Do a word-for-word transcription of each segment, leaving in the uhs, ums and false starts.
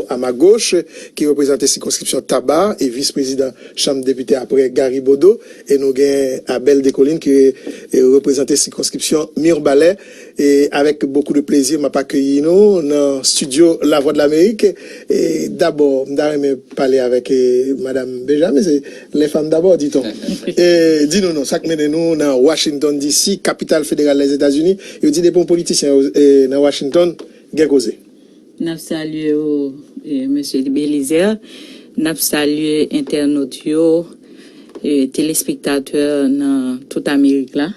à ma gauche, ki reprezante sikonskripsyon Taba e vis prezidan Chanm Depite apre Gary Bodeau. E nou gen Abel Descollines ki e, reprezante sikonskripsyon Mirebalais. E avec beaucoup de plaisir, m ap akeyi nou nan studio La Voix de l'Amérique. E dabò, m ta renmen pale avèk e, Madam Benjamin, se les femmes d'abord, dit-on. E di nou non, sa k mennen nou nan Washington D C, kapital federal Lèzetazini. Yo di depi yon politisyen e, nan Washington, gen koze. N ap salye w, e, mesye Belizaire. N ap salye entènot yo, e, telespektatè nan tout Amerik la.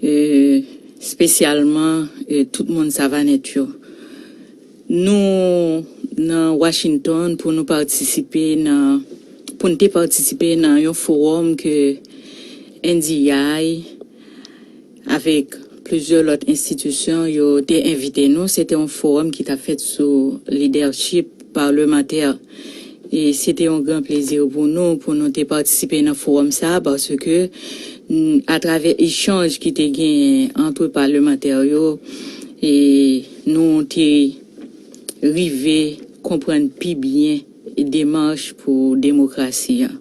E, espesyalman, e, tout moun Savanèt yo. Nou nan Washington pou nou patisipe nan, pou n te patisipe nan yon fowòm ke N D I avèk plizyè lòt enstitisyon yo te envite nou. Se te yon fowòm ki t ap fèt sou lidèchip palmantè. E se te yon gran plezi pou nou, pou nou te patisipe nan fowòm sa a, paske, n- atravè echanj ki te genyen ant palmantè yo, e nou te rive konprann pi byen demach pou demokrasi an.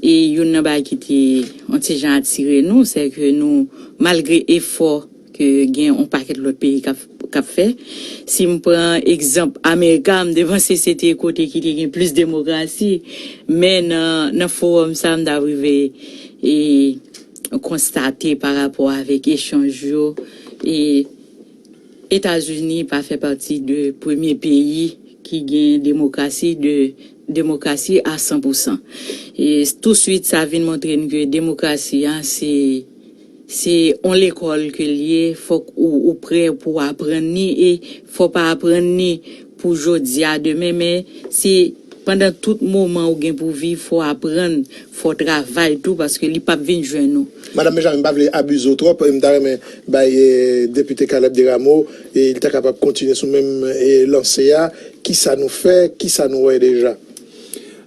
E youn nan bagay ki te yon ti jan atire nou, se ke nou, malgre efò ke gen yon pakèt lòt peyi k ap, k ap fè, si m pran egzanp Amerika, m te panse se te kote ki te gen plis demokrasi, men nan, nan fowòm sa, m ta rive e konstate pa rapò avèk echanj yo, e Etazini pa fè pati de premye peyi ki gen demokrasi, de demokrasi a san pou san. E touswit sa vin montre n ke demokrasi a se, se yon lekòl ke l ye, fòk ou, ou prè pou w aprann li, e fò w pa aprann li pou jodi a, demen, men se pandan tout moman ou gen pou viv, fò w aprann, fò w travay tou, paske li p ap vin jwenn ou. Madanm Benjamin, m pa vle abize w twòp, e m ta renmen bay e, Depite Caleb Desrameaux, e li ta kapab kontinye sou menm e, lanse a. Kisa nou fè, kisa nou wè deja?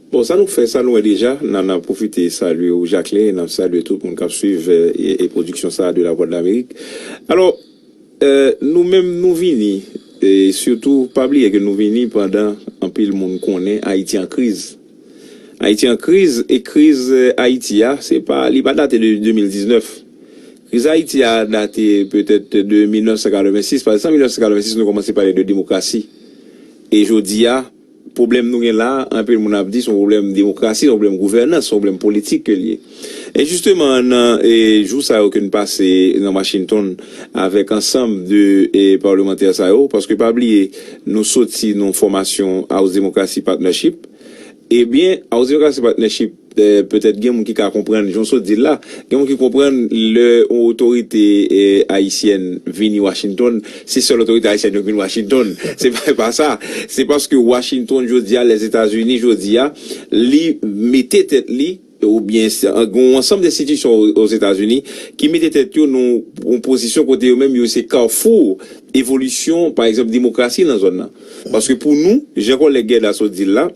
Bon, sa nou fè, sa nou wè deja, n a, n a pwofite salye w, Jacquelin, n ap salye tout moun k ap swiv e, e, e pwodiksyon sa a de La Voix de l'Amérique. Alò, e, nou menm, nou vini, e sitou, pa bliye ke nou vini pandan anpil moun konnen Ayiti an kriz. Ayiti an kriz, e kriz e, Ayiti a, se pa, li pa date de de mil diznèf. Kriz Ayiti a date petèt de mil nèf san katrevensis, paske se an mil nèf san katrevensis nou kòmanse pale de demokrasi. E jodi a, pwoblèm nou gen la, anpil moun ap di se yon pwoblèm demokrasi, se yon pwoblèm gouvènans, se yon pwoblèm politik ke l ye. E jisteman, nan e, jou sa yo ke n pase nan Washington avèk ansanm de e, palmantè sa yo, paske pa bliye, nou soti nan fòmasyon House Democracy Partnership, ebyen, House Democracy Partnership, e, petèt gen moun ki ka konprann, jan w sot di l la, gen moun ki konprann lè yon otorite e, ayisyèn vini Washington, se sèl otorite ayisyèn yo k vin Washington. Se pa, pa sa. Se paske Washington jodi a, Lèzetazini jodi a, li mete tèt li, oubyen se- gen yon ansanm de enstitisyon o- Ozetazini ki mete tèt yo nan yon pozisyon kote yo menm yo se kafou evolisyon, pa egzanp, demokrasi nan zòn nan. Paske pou nou, jan kòlèg Guelda sot di l la,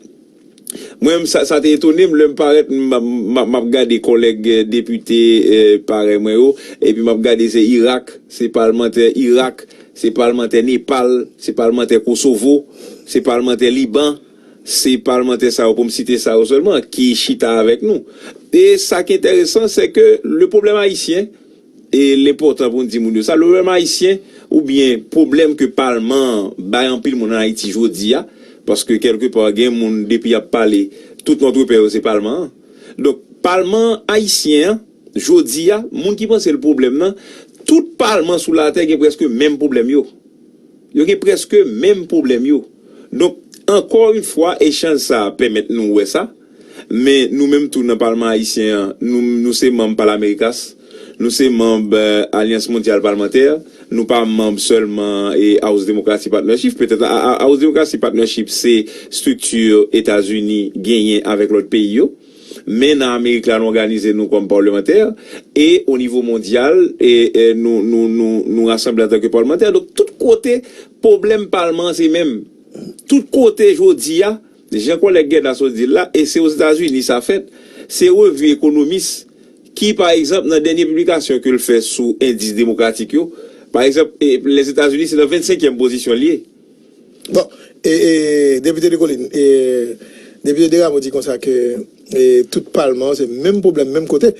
mwen menm, sa, sa te etone m lè m parèt, m, m, m, m ap gade kòlèg eh, depite eh, parèy mwen yo, epi m ap gade se Irak, se palmantè Irak, se palmantè Nepal, se palmantè Kosovo, se palmantè Liban, se palmantè sa yo, pou m site sa yo sèlman, ki chita avèk nou. E sa ki enteresan, se ke le pwoblèm ayisyen, e l enpòtan pou n di moun yo sa, le pwoblèm ayisyen, oubyen pwoblèm ke palman an bay anpil moun an Ayiti jodi a, paske kèlkepa gen moun depi y ap pale, tout nòt repè yo se palman an. Donk, palman ayisyen an, jodi a, moun ki panse l pwoblèm nan, tout palman sou latè gen prèske menm pwoblèm yo. Yo gen prèske menm pwoblèm yo. Donk, ankò yon fwa, echanj sa a pèmèt nou wè sa. Men nou menm tou nan palman ayisyen an, nou, nou se manm Palamericas, nou se manm eh, Alyans Mondyal Palmantè, nou pa manm sèlman eh, House Democracy Partnership. Petèt a- a- House Democracy Partnership se estrikti Etazini genyen avèk lòt peyi yo. Men nan Amerik la, nou òganize nou kòm palmantè e o nivo mondyal, e, e nou, nou, nou, nou rasanble antanke palmantè. Donk, tout kote, pwoblèm palman an se menm. Tout kote, jodi a, jan kòlèg Guelda sot di l la, e se Ozetazini sa fèt, se revi ekonomis ki, pa egzanp, nan dènye piblikasyon ke l fè sou endis demokratik yo, pa egzanp, e, Lèzetazini se nan vennsenkyèm pozisyon l ye. Bon, e, e, depite Dekolin, e, depite Desrameaux di konsa ke e, tout palman se menm pwoblèm, menm kote.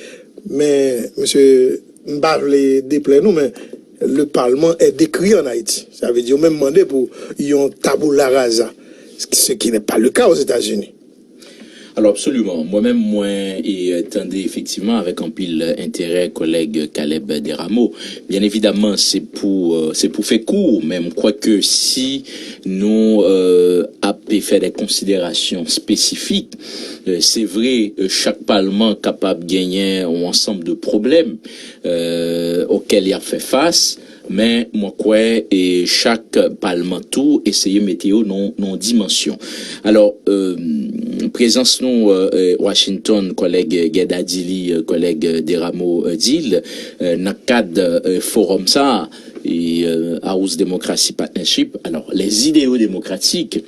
Men, mesye, m pa vle deplè nou, men le Parlement est décrié en Haïti. Sa vle di, yo menm mande pou yon tabula rasa, ce qui n'est pas le cas aux États-Unis. Alò, absoliman. Mwen menm, mwen e, tande efektivman avèk anpil enterè kòlèg Caleb Desrameaux. Byen evidaman, se pou, se pou fè kou, men m kwè ke si nou ap fè de konsiderasyon espesifik, se vre, chak palman kapab genyen yon ansanm de pwoblèm okèl y ap fè fas, men mwen kwè e chak palman tou eseye mete yo nan yon dimansyon. Alò, prezans nou Washington, kòlèg Guedda di li, kòlèg Desrameaux di l, nan kad fowòm sa a, e House Democracy Partnership. Alors, les idéaux démocratiques,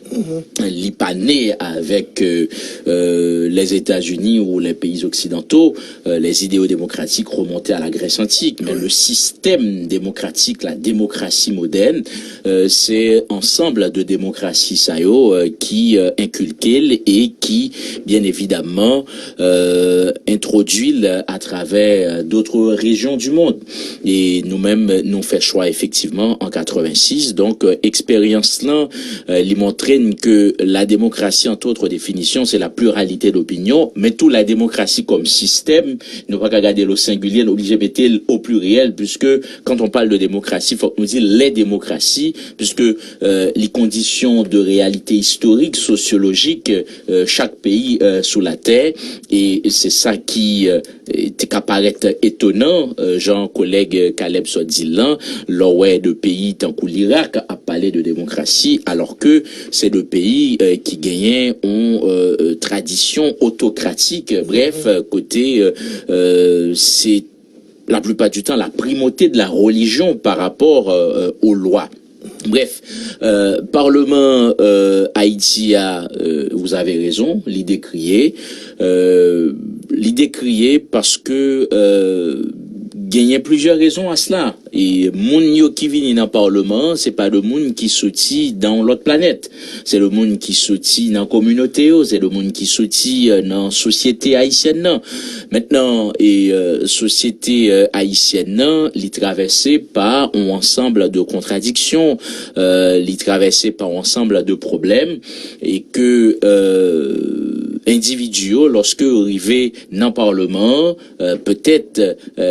li pa né avec euh, euh, les États-Unis ou les pays occidentaux. Euh, les idéaux démocratiques remontaient à la Grèce antique, mais le système démocratique, la démocratie moderne, euh, c'est ensemble de démocratie sa yo euh, qui euh, inculquent et qui, bien évidemment, euh, introduisent à travers d'autres régions du monde. E nou menm, nou fè chwa efektivman an katrevensis. Donk, eksperyans lan, li montre n ke la démocratie, entre autres définitions, c'est la pluralité d'opinions, men tou la démocratie comme système, nou pa ka gade l o sengilye, n oblije mete l o pliryèl, puisque quand on parle de démocratie, fòk nou di les démocraties, puisque euh, li kondisyon de réalité historique, sociologique, euh, chaque pays euh, sous la terre. Et c'est ça qui euh, te ka parèt etonan, jan kòlèg Caleb sot di l lan, lè w wè de peyi tankou Lirak ap pale de demokrasi, alò ke se de peyi ki genyen yon tradisyon otokratik, brèf, kote se la plupart du temps la primauté de la religion par rapport euh, aux lois. Bref, euh, Parlement euh, Haïti a, euh, vous avez raison, li décrié. Euh, li décrié parce que euh, genyen plusieurs raisons à cela. E moun yo ki vini nan Parlement, c'est pas de moun qui sorti dans l'autre planète. Se de moun ki soti nan kominote yo, se de moun ki soti nan sosyete ayisyèn nan. Mentnan, e sosyete ayisyèn nan, li travèse pa yon ansanm de kontradiksyon, li travèse pa yon ansanm de pwoblèm, e ke endividi yo, lòske yo rive nan palman an, petèt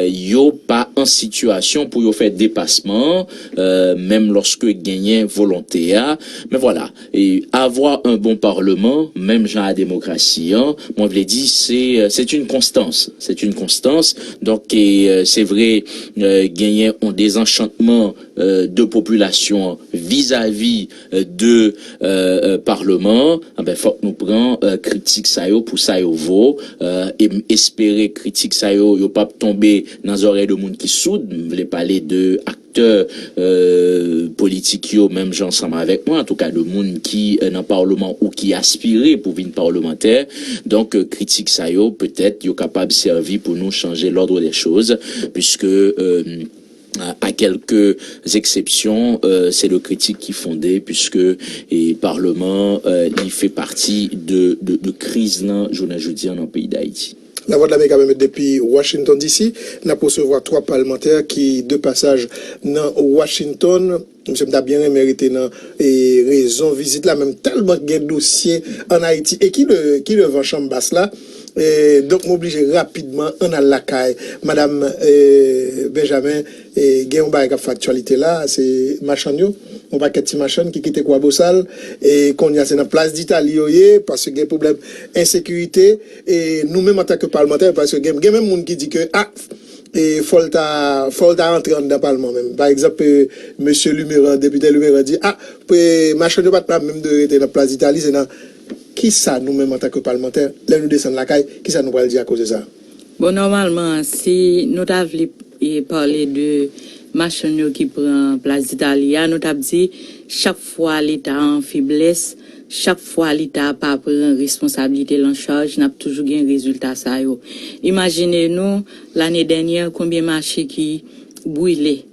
yo pa an sitiyasyon pou yo fè depasman an, menm lòske genyen volonte a. Men vwala, e avoir un bon parlement, menm jan a demokrasi an, mwen vle di se c'est une constance, c'est une constance. Donk, e se vre, genyen yon dezanchantman de popilasyon an vizavi de palman an, enben fòk nou pran kritik sa yo pou sa yo vo, e m espere kritik sa yo yo p ap tonbe nan zòrèy de moun ki soud. M vle pale de aktè politik yo menm jan ansanm avèk mwen, antouka de moun ki nan palman ou ki aspire pou vin palmantè. Donk kritik sa yo petèt yo kapab sèvi pou nou chanje l'ordre des choses, puisque à quelques exceptions, euh, c'est de critiques qui fondées puisque e Parlement euh, li fait partie de, de, de crise là, je ne je dis en pays d'Haïti. Lavwadlamerika menm depi Washington D C, n ap resevwa twa palmantè ki de pasaj nan Washington. Mesye m ta byen renmen rete nan e, rezon vizit la, men m tèlman gen dosye ann Ayiti e ki, de, ki devan chanm bas la. E, donk, m oblije rapidman ann al lakay Madanm e, Benjamin. E, gen yon bagay k ap fè aktyalite la, se machann yo, yon pakèt ti machann ki kite Kwabosal. E, kounye a, se nan Plas Ditali yo ye, paske gen pwoblèm ensekirite. E, nou menm, antanke palmantè, paske gen, gen menm moun ki di ke, a, e fò l ta fò l ta antre anndan palman menm. Pa egzanp, e, mesye Lumeran, depite Lumeran di, a, e, machann yo pa t menm dwe rete nan Plas Ditali, se nan kisa nou menm antanke palmantè, lè nou desann lakay, kisa nou pral di akoz de sa? Bon, nòmalman, si nou ta vle e, pale de machann yo ki pran Plas Ditali a, nou t ap di chak fwa Leta an feblès, chak fwa Leta pa pran responsablite l an chaj, n ap toujou gen rezilta sa yo. Imajine nou, lane dènyè, konbyen mache ki brile.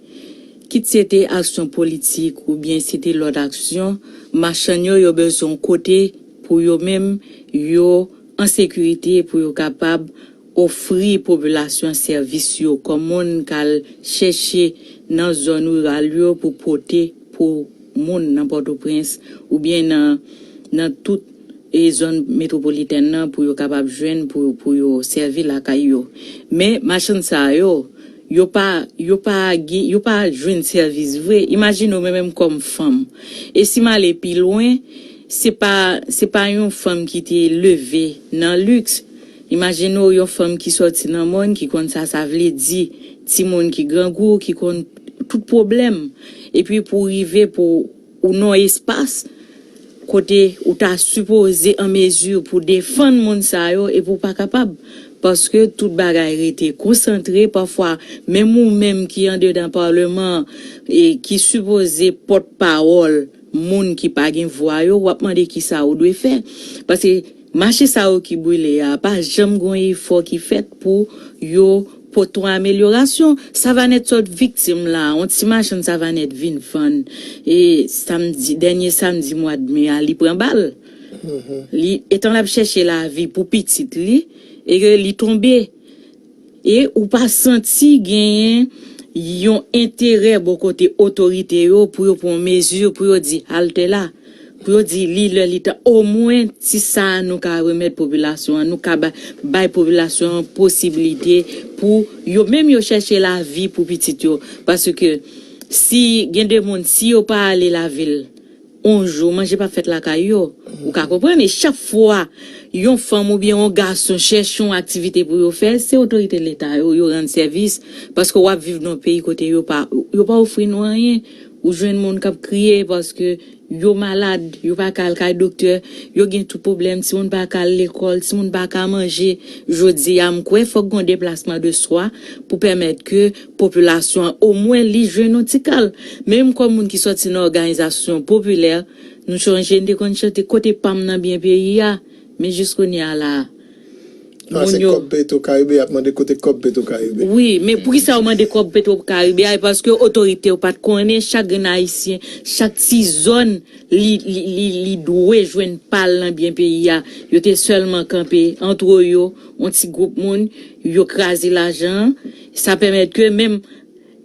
kit se te aksyon politik oubyen se te lòt aksyon, machann yo, yo bezwen yon kote pou yo menm, yo an sekirite, pou yo kapab ofri popilasyon sèvis yo, kòm moun k al chèche nan zòn riral yo pou pote pou moun nan Pòtoprens oubyen nan, nan tout e zòn metwopolitèn nan pou yo kapab jwenn pou, pou yo sèvi lakay yo. Men machann sa yo, yo pa, yo pa gen, yo pa jwenn sèvis vre. Imajine w mwen menm kòm fanm. E si m ale pi lwen, se pa, se pa yon fanm ki te leve nan liks. Imajine w yon fanm ki sòti nan mòn, ki konn sa sa vle di, timoun ki grangou, ki konn tout pwoblèm. Epi pou rive pou ou nan espas kote ou ta sipoze an mezi pou defann moun sa yo epi w pa kapab. Paske tout bagay rete konsantre, pafwa menm ou menm ki andedan palman e ki sipoze pòtpawòl moun ki pa gen vwa yo, w ap mande kisa ou dwe fè. Paske mache sa yo ki brile a, pa janm gon efò ki fèt pou yo pote yon amelyorasyon. Savanèt sot viktim la, yon ti machann Savanèt vin vann e samdi, dènye samdi mwa d me a, li pran bal. Li, etan l ap chèche lavi pou pitit li, e ke li tonbe. E ou pa santi genyen yon enterè bò kote otorite yo pou yo pran mezi, pou yo di, "Halte la." Pou yo di, "Li lè, li tan." Omwen, ti sa a nou ka remèt popilasyon an, nou ka ba-, bay popilasyon an posiblite pou yo menm yo chèche lavi pou pitit yo. Paske si gen de moun, si yo pa ale lavil, yon jou, manje p ap fèt lakay yo. Ou ka konprann? E chak fwa yon fanm oubyen yon gason chèche yon aktivite pou yo fè, se otorite Leta yo, yo rann sèvis. Paske w ap viv nan yon peyi kote yo pa, yo pa ofri nou anyen. Ou jwenn moun k ap kriye paske yo malad, yo pa ka al kay doktè, yo gen tout pwoblèm, timoun pa ka al lekòl, timoun pa ka manje. Jodi a, m kwè fòk gen yon deplasman de swa pou pèmèt ke popilasyon an, omwen, li jwenn yon ti kal. Menm kòm moun ki sòti nan òganizasyon popilè, nou chonje n te konn chante, "Kote pa m nan byen peyi a?" Men jis kounye a la a, ah, moun se yo kòb Petro Caribe, y ap mande kote kòb Petro Caribe. Wi, men poukisa yo mande kòb Petro Caribe a? E paske otorite yo pa t konnen chak grenn Ayisyen, chak ti zòn, li, li, li, li dwe jwenn pa l nan byen peyi a. Yo te sèlman kanpe antre yo, yon ti gwoup moun, yo kraze lajan an. Sa pèmèt ke menm,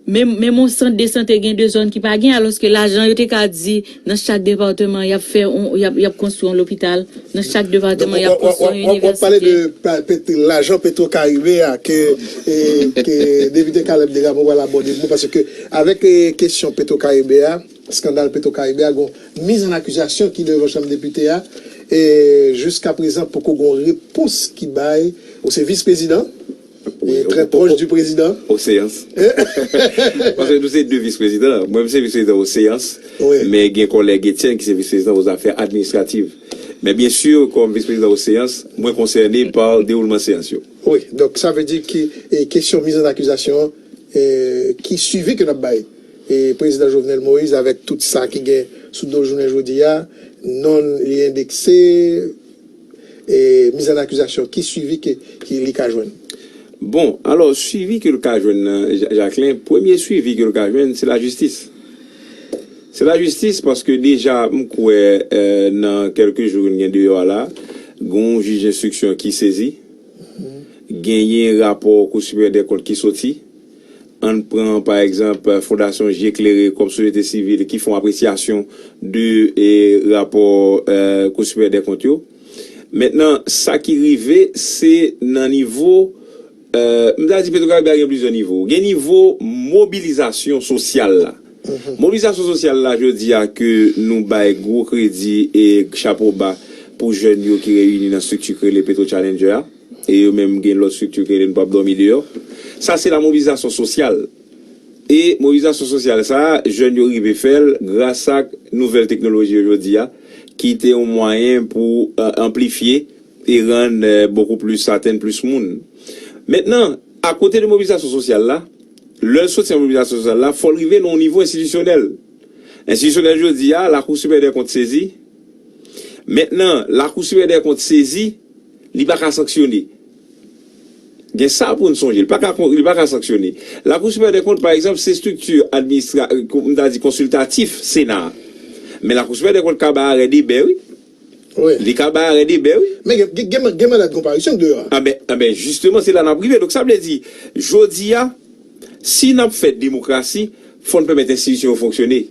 menm, menm yon sant de sante gen de zòn ki pa gen, alòske lajan yo te ka di nan chak depatman, y ap fè yon, y ap, y ap konstwi yon lopital, nan chak depatman, y ap konstwi yon inivèsite. Donk, w ap, w ap, w ap, w ap pale de pa-, pet-, lajan Petro Caribe a ke, e, ke Depite Caleb Desrameaux pral abòde pou, paske avèk, e, kesyon Petro Caribe a, eskandal Petro Caribe a, gon miz an akizasyon ki devan Chanm Depite a, e jiska prezan poko gon repons ki bay, ou se vis prezidan, e trè pwòch di prezidan. O seyans. Paske nou se de vis prezidan. Mwen, m se vis prezidan o seyans, men gen kòlèg Etienne ki se vis prezidan o zafè administratif. Men byen si, kòm vis prezidan o seyans, mwen konsène pa dewoulman seyans yo. Wi, donk sa vle di ki, e, kesyon miz an akizasyon an, e, ki swivi ke n ap bay, e, prezidan Jovenel Moïse avèk tout sa ki gen sou do l jounen jodi a, non l li endekse, e, miz an akizasyon, ki swivi ke, ki li ka jwenn? Bon, alò, swivi ke l ka jwenn nan, Ja-, Jacquelin, premye swivi ke l ka jwenn, se lajistis. Se lajistis paske deja, m kwè, e, nan kèlke jou ke n gen deyò a la, gen yon jij enstriksyon ki sezi, genyen rapò Kou Siperyè dè Kont ki soti. Ann pran, pa egzanp, Fondasyon Je Klere kòm sosyete sivil ki fè yon apresyasyon de, e, rapò, e, Kou Siperyè dè Kont yo. Mentnan, sa ki rive, se nan nivo, e, m ta di Petwokaribe a gen plizyè nivo. Gen nivo mobilizasyon sosyal la. Mobilizasyon sosyal la, jodi a, ke nou bay gwo kredi e chapo ba pou jèn yo ki reyini nan estrikti ki rele Petro Challenger a. E yo menm gen lòt estrikti ki rele Nou p ap dòmi deyò. Sa se la mobilizasyon sosyal. E mobilizasyon sosyal sa a, jèn yo rive fè l gras ak nouvèl teknoloji yo jodi a, ki te yon mwayen pou, e, anplifye e rann, e, bokou plis, atenn plis moun. Mentnan, akote de mobilizasyon sosyal la, lè l soti nan mobilizasyon sosyal la, fò l rive nan yon nivo enstitisyonèl. Enstitisyonèl jodi a, Lakou Siperyè dè Kont sezi. Mentnan, Lakou Siperyè dè Kont sezi, li pa ka sanksyone. Gen sa pou n sonje. Li pa ka, li pa ka sanksyone. Lakou Sipè dè Kont, pa egzanp, se estrikti administra, m ta di konsiltatif Sena a. Men Lakou Sipè dè Kont ka bay arè debè, wi. Li ka bay arè debè, wi. Men gen, gen, gen, gen manda de konparisyon deyò a. Anben, anben, jisteman, se la n ap rive. Donk, sa vle di, jodi a, si n ap fè demokrasi, fò n pèmèt enstitisyon yo fonksyone.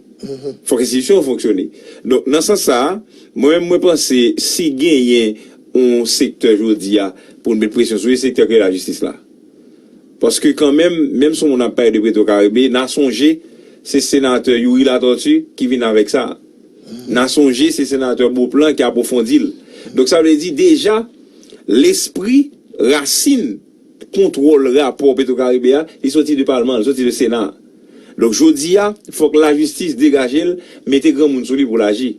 Fòk enstitisyon yo fonksyone. Donk, nan sans sa a, mwen menm, mwen panse, si genyen yon sektè jodi a, pou n met presyon sou li, sektè ki lajistis la. Paske kanmenm, menm si yon moun ap pale de Petro Caribe, n a sonje, se senatè Youri Latortue ki vin avèk sa. N a sonje, se senatè Beauplan ki apwofondi l. Donk, sa vle di, deja, lespri, rasin, kontwòl rapò Petro Caribe a, li soti de palman, li soti de Sena. Donk, jodi a, fòk lajistis degaje l, mete granmoun sou li pou l aji.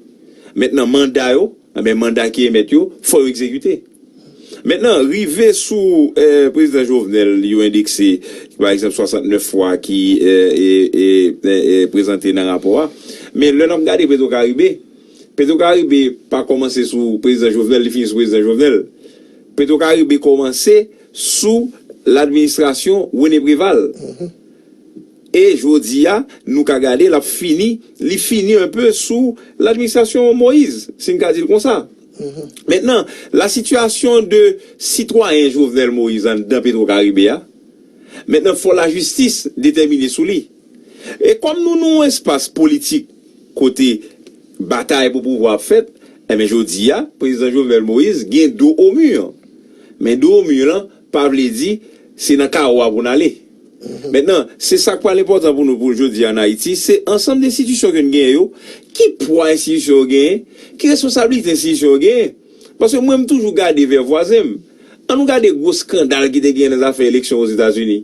Mentnan, manda yo, enben, manda ki emèt yo, fò yo egzekite. Mentnan, rive sou, eh, prezidan Jovenel, yo endekse, pa egzanp, swasantnèf fwa ki, eh, e, e, e, e, prezante nan rapò a. Men lè n ap gade Petro Caribe, Petro Caribe pa kòmanse sou prezidan Jovenel, li fini sou prezidan Jovenel. Petro Caribe kòmanse sou ladministrasyon René Préval. E jodi a, nou ka gade, l ap fini, li fini enpe sou ladministrasyon Moïse, si n ka di l konsa. Mentnan, la sitiyasyon de sitwayen Jovenel Moïse anndan Petro Caribe a, mentnan, fò lajistis detèmine sou li. E kòm nou nan yon espas politik kote batay pou pouvwa ap fèt, enben, jodi a, prezidan Jovenel Moïse gen do o mi. Men do o mi lan pa vle di se nan kawo a pou n ale. Mentnan, se sa k pral enpòtan pou nou pou jodi a ann Ayiti, se ansanm de enstitisyon ke n genyen yo, ki pwa enstitisyon yo genyen, ki responsablite enstitisyon yo genyen. Paske mwen, m toujou gade vè vwazen m. An nou gade gwo eskandal ki te genyen nan zafè eleksyon Ozetazini.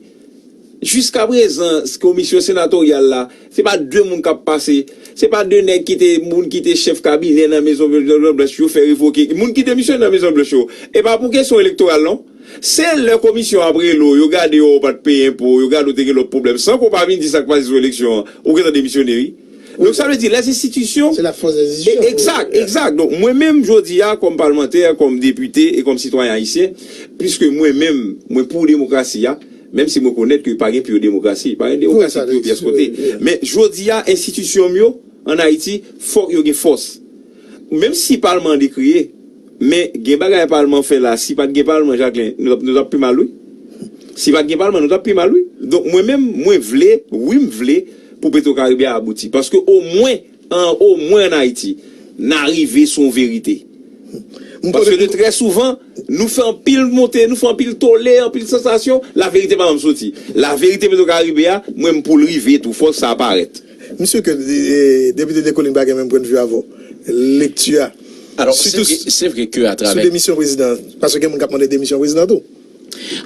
Jiskaprezan, komisyon senatoryal la, se pa de moun k ap pase, se pa de nèg ki te, moun ki te chèf kabinè nan Mezon Blanch yo fè revoke, moun ki demisyone nan Mezon Blanch yo. E pa pou kesyon elektoral, non. Se lè komisyon ap rele w, yo gade w, ou pa t peye enpo, yo gade w te gen lòt pwoblèm, san ke w pa vin di sa k pase sou eleksyon an, ou gentan demisyone, wi. Donk, sa vle di, les institutions. C'est la force des institutions. Egzak, egzak. Donk, mwen menm, jodi a, kòm palmantè, kòm depite e kòm sitwayen ayisyen, piske mwen menm, mwen pou demokrasi a, menm si mwen konèt ke pa gen pi yo demokrasi, pa gen demokrasi pi yo pyès kote. Men, jodi a, enstitisyon m yo, ann Ayiti, fòk yo gen fòs. Menm si palman an dekreye, men gen bagay palman fè la, si pa t gen palman, Jacquelin, nou t ap, nou t ap pi mal, wi. Si pa t gen palman, nou t ap pi mal, wi. Donk, mwen menm, mwen vle, wi, m vle pou Petro Caribe a abouti. Paske omwen, an, omwen ann Ayiti, n a rive sou yon verite. Paske de trè souvan, nou fè anpil monte, nou fè anpil tole, anpil sansasyon, laverite pa janm soti. Laverite Petro Caribe a, mwen, m pou l rive tou, fòk sa parèt. M si ke, eh, depite Descollines pa gen menm pwennvi avè w. Lekti a. Alò, se vre, se vre ke atravè sou demisyon prezidan, paske gen moun k ap mande demisyon prezidan tou.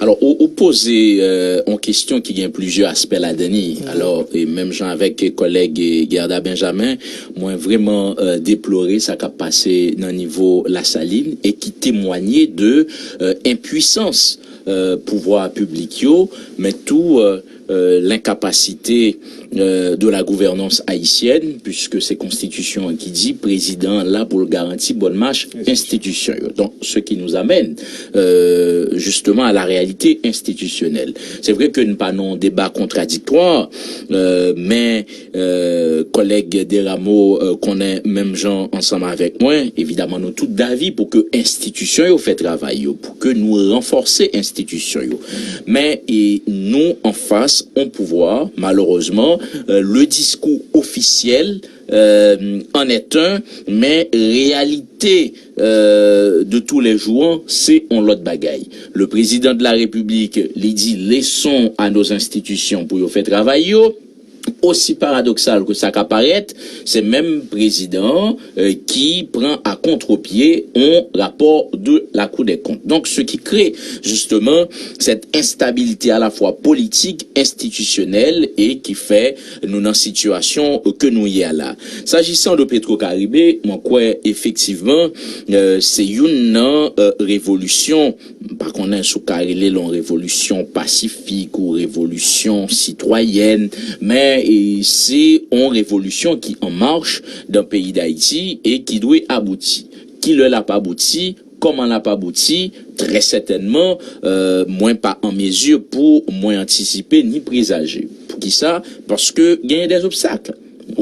Alò, ou, ou poze, euh, yon kesyon ki gen plizyè aspè ladan li. Alò, e menm jan avèk kòlèg, eh, Guerda Benjamin, mwen vrèman, euh, deplore sa k ap pase nan nivo Lasalin e ki temwanye de, euh, enpwisans, euh, pouvwa piblik yo, men tou, euh, euh, l'incapacité, euh, de la gouvernance haïtienne, puisque se konstitisyon an ki di prezidan an la pou l garanti bòn mach enstitisyon yo. Donc, ce qui nous amène, euh, justement à la réalité institutionnelle. Se vre ke n pa nan yon deba kontradiktwa, euh, men, euh, kòlèg Desrameaux, euh, konnen menm jan ansanm avèk mwen, evidaman nou tout davi pou ke enstitisyon yo fè travay yo, pou ke nou ranfòse enstitisyon yo. Men, e, nou anfas yon pouvwa, malerezman, euh, le discours officiel, euh, en est un, men reyalite, euh, de tous les jours an, se yon lòt bagay. Le président de la République, li di, laissons à nos institutions pou yo fè travay yo. Aussi paradoxal que ça ka parèt, se menm prezidan an, euh, ki pran à contre-pied yon rapò de la Cour des comptes. Donc, ce qui crée justement cette instabilité à la fois politique, institutionnelle et qui fait nou nan sitiyasyon ke nou ye a la. S'agissant de Petro Caribe, mwen kwè efektivman, euh, se youn nan, euh, revolisyon, m pa konnen si w ka rele l yon revolisyon pasifik ou revolisyon sitwayèn, men, e, se yon revolisyon ki an mach dan peyi Dayiti e ki dwe abouti. Ki lè l ap abouti? Kòman l ap abouti? Trè sètènman, euh, mwen pa an mezi pou mwen antisipe ni prezaje. Poukisa? Paske genyen dè obstak.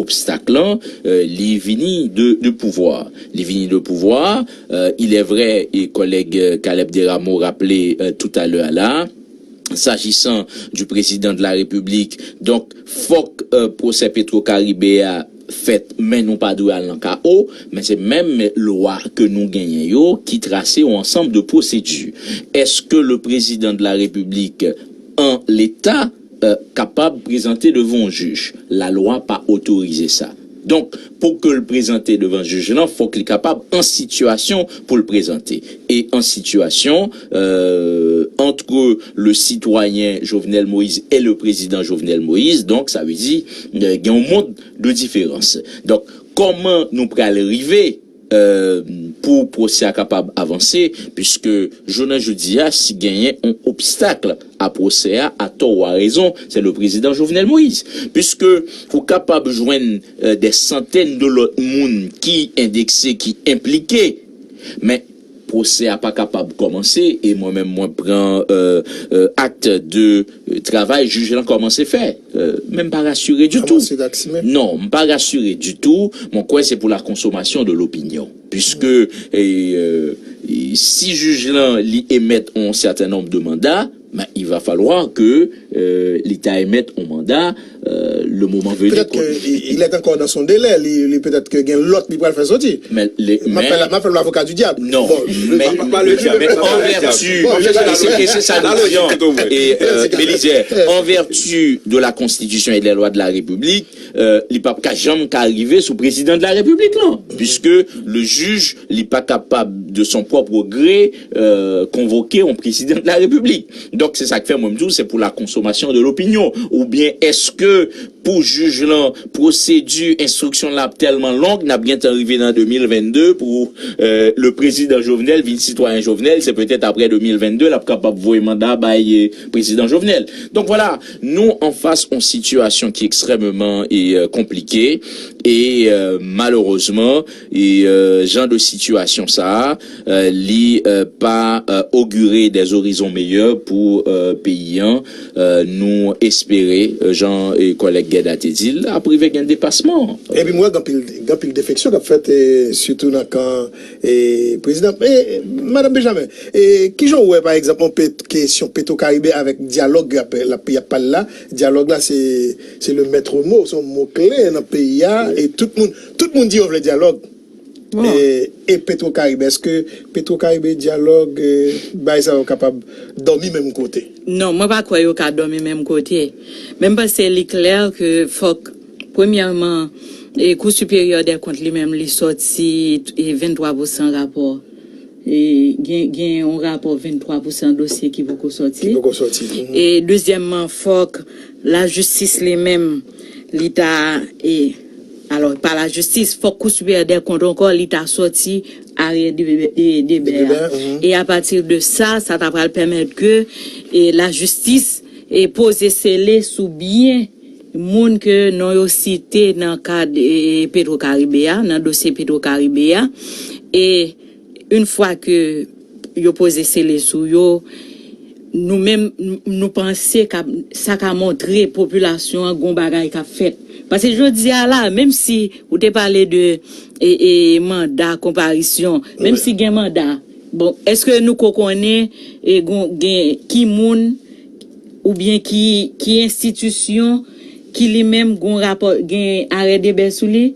Obstak lan, euh, li vini de, de pouvwa. Li vini de pouvwa. Euh, il est vrai, e kòlèg, euh, Caleb Desrameaux raple, euh, toutalè a la, s'agissant du président de la République, donk, fòk, euh, pwosè Petro Caribe a fèt, men nou pa dwe al nan kao, men se menm lwa ke nou genyen yo ki trase yon ansanm de pwosedi. Èske le président de la République, an leta, euh, kapab prezante devan yon jij? Lalwa pa otorize sa. Donk, pou ke l prezante devan jij lan, fòk li kapab an sitiyasyon pou l prezante. E an sitiyasyon, euh, entre le citoyen Jovenel Moïse et le président Jovenel Moïse, donk, sa vle di, euh, gen yon mond de diferans. Donk, kòman nou pral rive, euh, pou pwosè a kapab avanse, piske jounen jodi a, si genyen yon obstak a pwosè a, a tò ou a rezon, se le président Jovenel Moïse. Piske ou kapab jwenn, euh, des centaines de lòt moun ki endekse, ki enplike, men pwosè a pa kapab kòmanse, e mwen menm, mwen pran, euh, euh, acte de, euh, travay jij lan kòmanse fè. Euh, men m pa rasire ditou. Non, m pa rasire ditou. Mwen kwè se pour la consommation de l'opinion. Puisque, e, euh, e, si jij lan li emèt yon sèten nonb de manda, ben, il va falloir que, euh, li ta emèt yon manda, euh, le moment venu. Peut-être qu'il est encore dans son délai, li, li peut-être que gen lòt li pral fè soti. Men, le, m ap fè, m ap fè lavoka di dyab. Non, bon, men, men an vèti, e se, e se sa nou di an, e, euh, Belizaire, en vertu de la Constitution et des lois de la République, euh, li p ap ka janm ka rive sou président de la République lan, puisque le juge, li pa kapab de son propre gré, euh, konvoke yon président de la République. Donk, se sa k fè mwen m di w, se pour la consommation de l'opinion. Oubyen èske pou jij lan, pwosedi enstriksyon la ap tèlman long, n ap gentan rive nan de mil vennde pou, euh, le président Jovenel vin sitwayen Jovenel, se petèt apre de mil vennde l ap kapab voye manda bay, euh, président Jovenel. Donk, vwala, nou anfas yon sitiyasyon ki ekstrèmeman, e, euh, konplike, e, euh, malerezman, e, euh, jan de sitiyasyon sa a, euh, li, euh, pa, euh, ogire des horizons meilleurs pou, euh, peyi an. Euh, nou espere, euh, jan, euh, kòlèg Guedda te di l, ap rive gen depasman. Epi m wè gen anpil, gen anpil defeksyon k ap fèt, e, sitou nan kan, e, prezidan. E, Madanm Benjamin, e, kijan w wè, pa egzanp, yon pet-, kesyon Petro Caribe avèk dyalòg y ap, y ap, y ap pale la? Dyalòg la, se, se le maître mot, se yon mo kle nan peyi a, e tout moun, tout moun di yo vle dyalòg. E, e Petro Caribe, èske Petro Caribe dyalòg, e, bagay sa yo kapab dòmi menm kote? Non, mwen pa kwè yo ka dòmi menm kote. Men m panse li klè ke fòk, premyèman, e, Kou Siperyè dè Kont li menm li sòti, e, venntwa pousan rapò. E, gen, gen yon rapò venntwa pousan dosye ki poko sòti. Ki poko sòti. E dezyèmman, fòk lajistis li menm, li ta, e, alò, pa lajistis, fòk Kou Siperyè dè Kont ankò, li ta sòti arè de, de, de bè a. E apati de sa, sa ta pral pèmèt ke, e, lajistis, e, poze sele sou byen moun ke non yo site nan kad, e, Petro Caribe a, nan dosye Petro Caribe a. E yon fwa ke yo poze sele sou yo, nou menm, n-, nou panse k ap, sa ka montre popilasyon an gon bagay k ap fèt. Paske jodi a la, menm si ou te pale de, e, e, manda, konparisyon, menm si gen manda, bon, èske nou ko konnen, e, gon, gen ki moun oubyen ki, ki enstitisyon ki li menm gon rapò, gen arè de bè sou li?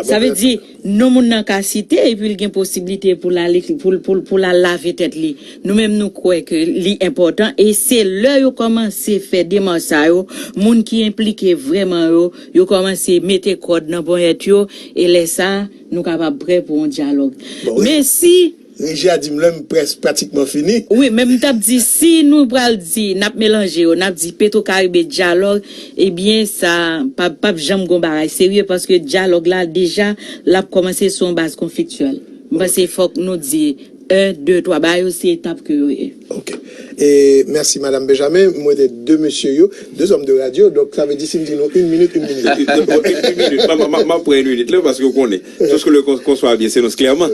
Sa vle di, non moun nan ka site, epi l gen posiblite pou l al, pou, pou, pou l al lave tèt li. Nou menm, nou kwè ke li enpòtan, e se lè yo kòmanse fè demach sa yo, moun ki enplike vrèman yo, yo kòmanse mete kòd nan ponyèt yo, e lè sa, nou kapab prè pou yon dyalòg. Men si Reji a di m lè m près pratikman fini. Wi, men m t ap di, si nou pral di, n ap melanje yo, n ap di Petro Caribe dyalòg, ebyen, sa p ap, p ap janm gon bagay serye, paske dyalòg la, deja, l ap kòmanse sou yon baz konfliktyèl. M panse fòk nou di, en, de, twa. Bagay yo se etap ke yo ye. Ok. E mèsi, Madanm Benjamin. Mwen te de mesye yo, de zòm de radyo. Donk, sa vle di, si m di nou, yon minit, yon minit. Yon minit. M ap pran yon minit la, paske w konnen. Tout ce que le con- qu'on soit bien s'énonce clairement.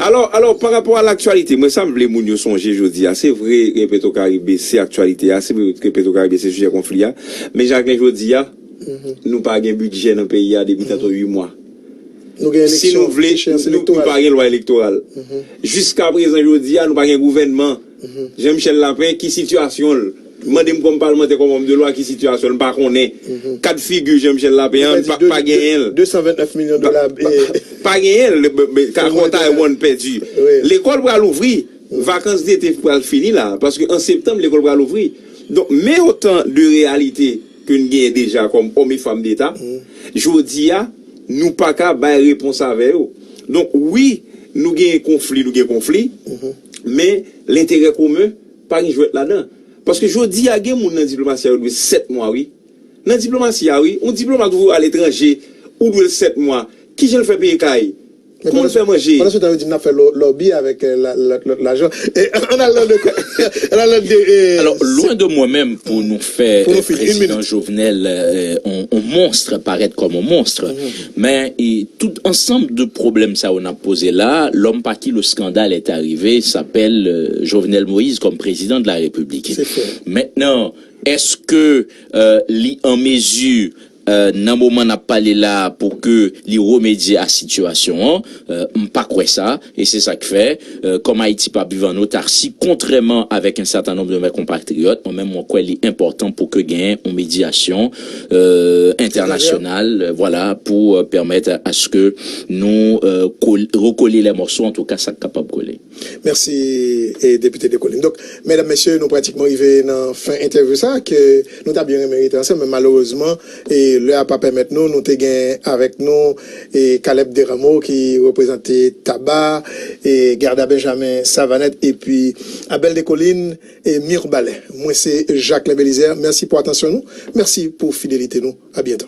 Alors, alors, par rapport à l'actualité, mwen, sa m vle moun yo sonje jodi a, se vre, gen Petro Caribe, se aktyalite a, se vre ke Petro Caribe se sijè konfli a, men Jacquelin, jodi a, nou pa gen bidjè nan peyi a depi tanto uit mwa. Nou gen Si nou eleksyon, vle, echeyans nou, nou elektoral. pa gen lwa elektoral. Jiska prezan, jodi a, nou pa gen gouvènman. Jean Michel Lapin, ki sitiyasyon l? Mande m kòm palmantè, kòm òm de lwa, ki sitiyasyon l? M pa konnen. Kad figi Jean Michel Lapin an, Ou pa, di pa genyen l. De san vennèf milyon dola. Pa, pa genyen l, men, men, ka Fòk mwen konta te- one pèdi. Wi. Lekòl pral ouvri. Vakans dete pral fini la. Paske an septanm, lekòl pral ouvri. Donk, men otan de reyalite ke n genyen deja kòm òm e fanm deta, jodi a, nou pa ka bay repons avè yo. Donk, wi, nou gen konfli, nou gen konfli, men lenterè komen, pa gen jwèt ladan. Paske jodi a, gen moun nan diplomasi a yo dwe sèt mwa, wi. Nan diplomasi a, wi. Yon diplomat ou voye aletranje, ou dwe l sèt mwa. Kijan l fè peye kay? Kòman l fè manje? Pandan se tan, yo di n ap fè lo- lobby avèk eh, la- la- lòt lajan. E, ann al nan de. Ann al nan de. eh, Alors, loin de moi-même pour nous faire Pour nous euh, finir, une président minute. Jovenel euh, on, on monstre, paraître comme un monstre, mais et, tout ensemble de problèmes, ça, on a posé là, l'homme par qui le scandale est arrivé s'appelle euh, Jovenel Moïse comme président de la République. C'est fait. Maintenant, est-ce que euh, li en mesure euh, nan moman n ap pale la pou ke li remedye a sitiyasyon an, euh, m pa kwè sa, e se sa k fè, euh, kòm Ayiti p ap viv an otarsi, kontrèman avèk un certain nombre de mes compatriotes, mwen menm mwen kwè li enpòtan pou ke genyen yon medyasyon euh, entènasyonal, euh, voilà, pou euh, pèmèt a, a ce que nou euh, kol- rekole les morceaux, an tou ka sa k kapab kole. Mèsi, e, Depite Descollines. Donk, medam, mesye, nou pratikman rive nan fen entèvyou sa, ke nou ta byen renmen rete ansanm, men malerezman, e, lè a pa pèmèt nou, nou te gen avèk nou, e, Caleb Desrameaux ki reprezante Taba, e, Guerda Benjamin Savanette, epi Abel Descollines e Mirebalais. Mwen se Jacquelin Belizaire. Mèsi pou atansyon nou. Mèsi pou fidelite nou. A byento.